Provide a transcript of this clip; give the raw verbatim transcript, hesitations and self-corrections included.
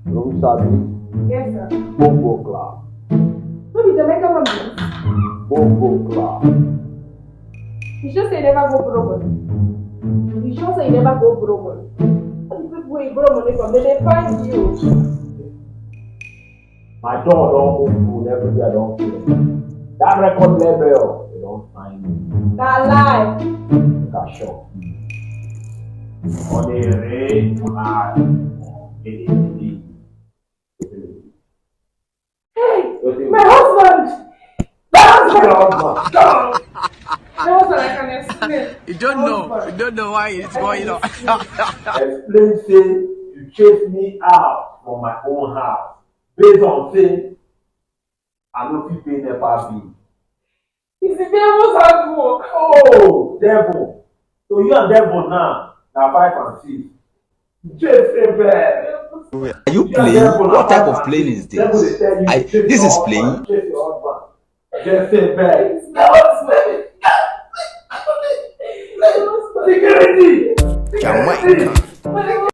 Room service, Yes, sir. Bongo Club. No be Jamaica man be this. Bongo Club. You sure say you never go borrow money? You sure say you never go borrow money? All the people where you borrow money from, they dey find you. My door don open, everywhere don clear. That record label, they don find me. Na lie. Make I shock you. On a rain, I, Hey, my husband. My husband. My husband, I can explain. You don't know. You don't know why it's going on. Explain say you chase me out from my own house based on say I no fit pay nepa bill. It's the devil's handwork. Oh, devil. So you and devil now na five and six. Jezebel. Are you playing? What type of playing is this? I, this is playing. Chase your husband. Jezebel. My husband. Security. Jamaica. My